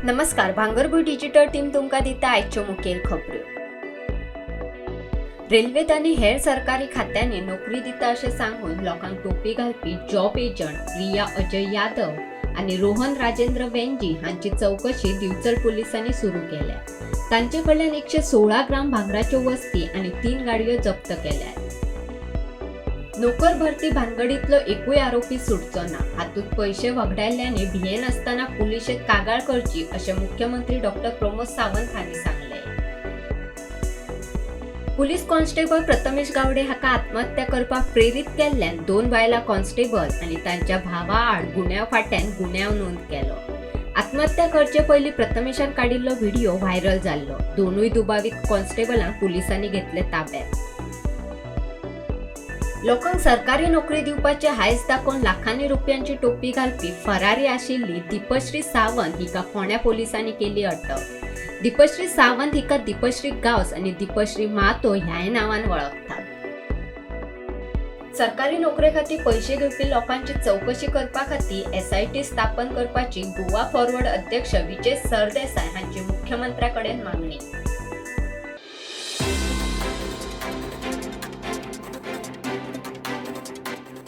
नमस्कार, भांगरभूंय digital team तुमकां दिता आयच्यो मुखेल खबऱ्यो. रेल्वेत आनी हेर सरकारी खात्यांनी नोकरी दिता अशें सांगून लोकांक टोपी घालपी जॉब एजंट प्रिया अजय यादव आनी रोहन राजेंद्र वेंजी हांची चवकशी दिवचल पुलिसांनी सुरू केल्या. तांचे कडल्यान 116 ग्राम भांगराच्यो वस्ती आनी 3 गाडयो जप्त केल्यात. नोकर भरती भानगडींतलो एकूय आरोपी सुटचो ना, हातूंत पयशे वगडायल्ल्यांनी भियेनासतना पुलिशेंत कागाळ करची अशें मुख्यमंत्री डॉक्टर प्रमोद सावंत हांणी सांगलें. पुलीस कॉन्स्टेबल प्रथमेश गावडे हाका आत्महत्या करपाक प्रेरीत केल्ल्यान 2 बायलां कॉन्स्टेबल आनी तांच्या भावा आड गुन्यांव फांट्यान गुन्यांव नोंद केलो. आत्महत्या करचे पयलीं प्रथमेशान काडिल्लो व्हिडिओ व्हायरल जाल्लो. दोनूय दुबावीत कॉन्स्टेबलांक पुलिसांनी घेतले ताब्यात. लोकांक सरकारी नोकरी दिवपाचे हांयस दाखोवन लाखांनी रुपयांची टोपी घालपी फरारी आशिल्ली दीपश्री सावंत हिका फोंड्या पोलिसांनी केली अटक. दीपश्री सावंत हिका दीपश्री गांवस आनी दीपश्री मातो ह्याय नांवान वळखतात. सरकारी नोकरे खातीर पयशे घेवपी लोकांची चवकशी करपा खातीर एसआयटी स्थापन करपाची गोवा फॉरवर्ड अध्यक्ष विजय सरदेसाय हांची मुख्यमंत्र्या कडेन मागणी.